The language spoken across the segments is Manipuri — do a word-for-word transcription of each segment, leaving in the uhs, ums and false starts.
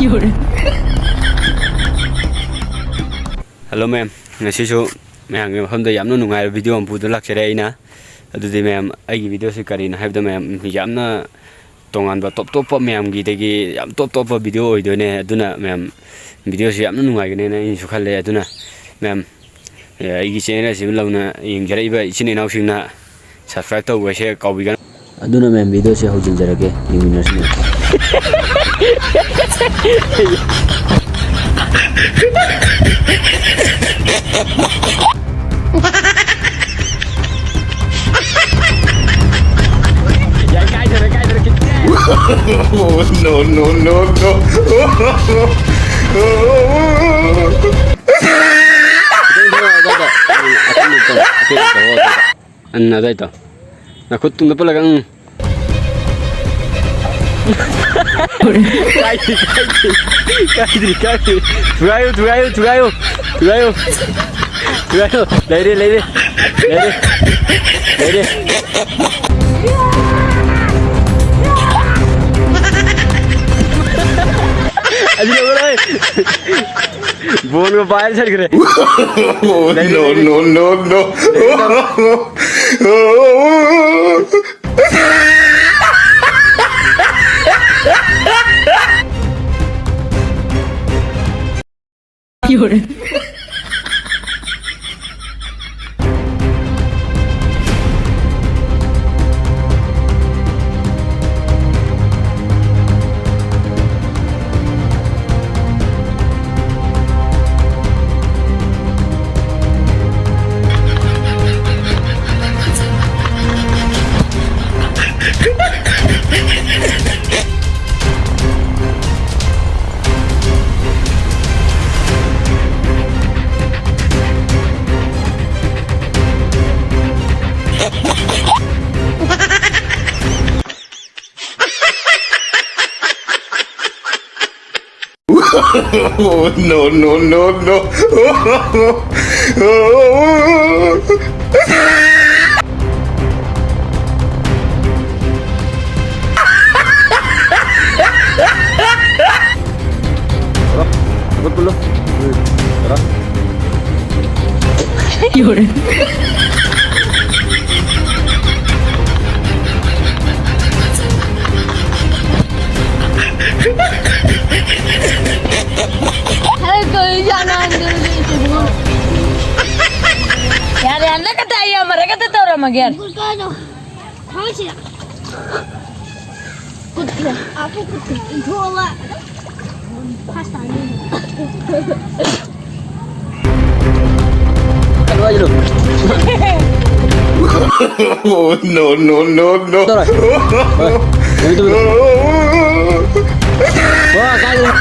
Hello ꯃꯌꯥꯝ, ꯉꯁꯤꯁꯨ ꯃꯌꯥꯝꯒꯤ ꯃꯐꯝꯗ ꯌꯥꯝꯅ ꯅꯨꯡꯉꯥꯏꯕ video ꯑꯃ ꯄꯨꯗꯨꯅ ꯂꯥꯛꯆꯔꯦ ꯑꯩꯅ꯫ ꯑꯗꯨꯗꯤ ꯃꯌꯥꯝ, ꯑꯩꯒꯤ videoꯁꯤ ꯀꯔꯤꯅꯣ ꯍꯥꯏꯕꯗ ꯃꯌꯥꯝ, ꯌꯥꯝꯅ ꯇꯣꯉꯥꯟꯕ ꯇꯣꯞ ꯇꯣꯞꯄ ꯃꯌꯥꯝꯒꯤꯗꯒꯤ ꯌꯥꯝ ꯇꯣꯞ ꯇꯣꯞꯄ video ꯑꯣꯏꯗꯣꯏꯅꯦ꯫ ꯑꯗꯨꯅ ꯃꯌꯥꯝ, videoꯁꯤ ꯌꯥꯝꯅ ꯅꯨꯡꯉꯥꯏꯒꯅꯦꯅ ꯑꯩꯅꯁꯨ ꯈꯜꯂꯦ꯫ ꯑꯗꯨꯅ ꯃꯌꯥꯝ, ꯑꯦ, ꯑꯩꯒꯤ channel ꯑꯁꯤꯕꯨ ꯂꯧꯅ ꯌꯦꯡꯖꯔꯛꯏꯕ ꯏꯆꯤꯟ ꯏꯅꯥꯎꯁꯤꯡꯅ subscribe ꯇꯧꯕꯁꯦ ꯀꯥꯎꯕꯤꯒꯅꯨ꯫ ꯑꯗꯨꯅ ꯃꯌꯥꯝ, videoꯁꯦ ꯍꯧꯖꯤꯟꯖꯔꯒꯦ, ꯌꯦꯡꯃꯤꯟꯅꯔꯁꯤ ꯃꯌꯥꯝ꯫ ꯌꯥꯏ, ꯀꯥꯏꯗꯔꯦ, ꯀꯥꯏꯗꯔꯦ, ꯈꯤꯇꯪ꯫ No, no, no, no. ꯈꯤꯇꯪ ꯊꯦꯡꯉꯛꯑꯣ, ꯑꯗꯥꯏꯗ꯫ ꯎꯝ, ꯑꯀꯟꯕ ꯇꯧ, ꯑꯀꯟꯕ ꯇꯧ, ꯑꯗꯥꯏꯗ꯫ ꯎꯝ, ꯑꯗꯥꯏꯗ꯫ ꯅꯈꯨꯠ ꯇꯨꯡꯗ ꯄꯜꯂꯒ, ꯎꯝ꯫ ꯀꯥꯏꯗꯦ, ꯀꯥꯏꯗꯦ꯫ ꯀꯥꯏꯗꯦ, ꯀꯥꯏꯗꯦ꯫ ꯊꯨꯒꯥꯏꯌꯨ, ꯊꯨꯒꯥꯏꯌꯨ, ꯊꯨꯒꯥꯏꯌꯨ꯫ ꯊꯨꯒꯥꯏꯌꯨ꯫ ꯊꯨꯒꯥꯏꯌꯨ꯫ ꯂꯩꯔꯦ, ꯂꯩꯔꯦ꯫ ꯂꯩꯔꯦ꯫ ꯂꯩꯔꯦ꯫ ꯑꯗꯨ ꯌꯧꯔꯣꯏ꯫ ꯕꯣꯟꯒ ꯄꯥꯏꯔ ꯆꯠꯈ꯭ꯔꯦ꯫ No, no, no, no. No, no, no, no. ꯌꯥꯔꯦ, ꯍꯟꯗꯛ ꯈꯛꯇ ꯑꯩ ꯑꯃꯔꯛ ꯈꯛꯇ ꯇꯧꯔꯝꯃꯒꯦ꯫ ꯀꯥꯏꯗ? ꯊꯥꯡꯁꯤꯗ꯫ ꯀꯨꯠꯈ꯭ꯔꯦ꯫ ꯑꯥ, ꯀꯨꯠꯈ꯭ꯔꯦ꯫ ꯏꯟꯊꯣꯛꯑꯒ꯫ ꯐꯥꯁ ꯇꯥꯅꯤ꯫ ꯀꯩꯅꯣ ꯍꯥꯏꯁꯤꯕꯣ? Oh, no, no, no, no. ꯇꯧꯔꯣꯏ꯫ ꯍꯣꯏ꯫ ꯅꯨꯃꯤꯠ ꯇꯨꯝꯕꯗ꯫ ꯍꯣꯏ, ꯀꯥꯏꯗꯅꯣ?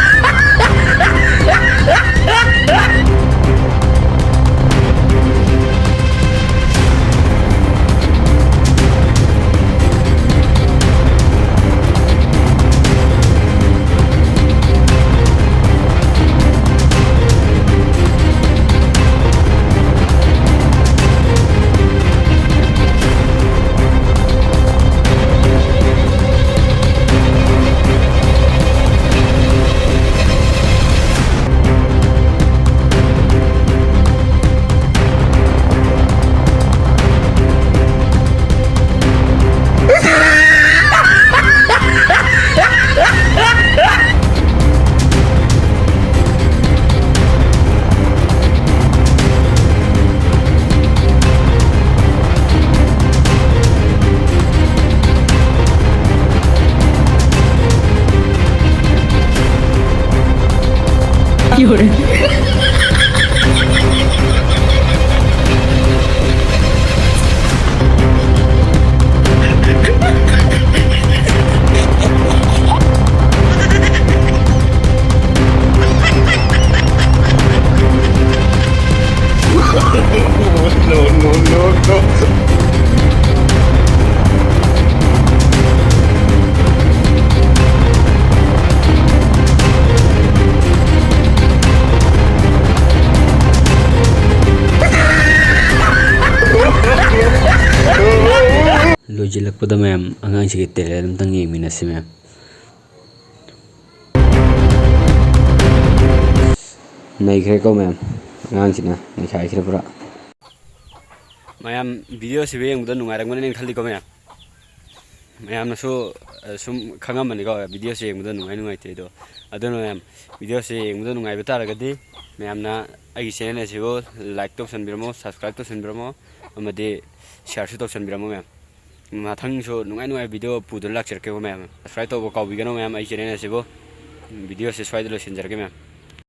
No, no, no, no. ꯂꯣꯏꯁꯤꯜꯂꯛꯄꯗ ꯃꯌꯥꯝ ꯑꯉꯥꯡꯁꯤꯒꯤ talent ꯑꯝꯇꯪ ꯌꯦꯡꯃꯤꯟꯅꯁꯤ ꯃꯌꯥꯝ꯫ ꯅꯩꯈ꯭ꯔꯦꯀꯣ ꯃꯌꯥꯝ, ꯑꯉꯥꯡꯁꯤꯅ ꯅꯩꯈꯥꯏꯈ꯭ꯔꯦ ꯄꯨꯔꯥ꯫ ꯃꯌꯥꯝ ꯚꯤꯗꯤꯑꯣꯁꯤꯕꯨ ꯌꯦꯡꯕꯗ ꯅꯨꯡꯉꯥꯏꯔꯝꯒꯅꯤꯅ ꯈꯜꯂꯤꯀꯣ ꯃꯌꯥꯝ꯫ ꯃꯌꯥꯝꯅꯁꯨ, ꯑ, ꯁꯨꯝ ꯈꯪꯉꯝꯃꯅꯤꯀꯣ, ꯚꯤꯗꯤꯑꯣꯁꯦ ꯌꯦꯡꯕꯗ ꯅꯨꯡꯉꯥꯏ ꯅꯨꯡꯉꯥꯏꯇꯦ ꯑꯗꯣ꯫ ꯑꯗꯨꯅ ꯃꯌꯥꯝ, ꯚꯤꯗꯤꯑꯣꯁꯦ ꯌꯦꯡꯕꯗ ꯅꯨꯡꯉꯥꯏꯕ ꯇꯥꯔꯒꯗꯤ ꯃꯌꯥꯝꯅ ꯑꯩꯒꯤ ꯆꯦꯅꯦꯜ ꯑꯁꯤꯕꯨ ꯂꯥꯏꯛ ꯇꯧꯁꯟꯕꯤꯔꯝꯃꯣ, ꯁꯕꯁꯀ꯭ꯔꯥꯏꯕ ꯇꯧꯁꯟꯕꯤꯔꯝꯃꯣ, ꯑꯃꯗꯤ ꯁꯤꯌꯥꯔꯁꯨ ꯇꯧꯁꯟꯕꯤꯔꯝꯃꯣ ꯃꯌꯥꯝ꯫ ꯃꯊꯪꯁꯨ ꯅꯨꯡꯉꯥꯏ ꯅꯨꯡꯉꯥꯏꯕ ꯚꯤꯗꯤꯑꯣ ꯄꯨꯗꯨꯅ ꯂꯥꯛꯆꯔꯛꯀꯦꯀꯣ ꯃꯌꯥꯝ꯫ ꯁꯕꯁꯀ꯭ꯔꯥꯏꯕ ꯇꯧꯕ ꯀꯥꯎꯕꯤꯒꯅꯨ ꯃꯌꯥꯝ ꯑꯩ ꯆꯦꯅꯦꯜ ꯑꯁꯤꯕꯨ꯫ ꯚꯤꯗꯤꯑꯣꯁꯦ ꯁ꯭ꯋꯥꯏꯗ ꯂꯣꯏꯁꯤꯟꯖꯔꯒꯦ ꯃꯌꯥꯝ꯫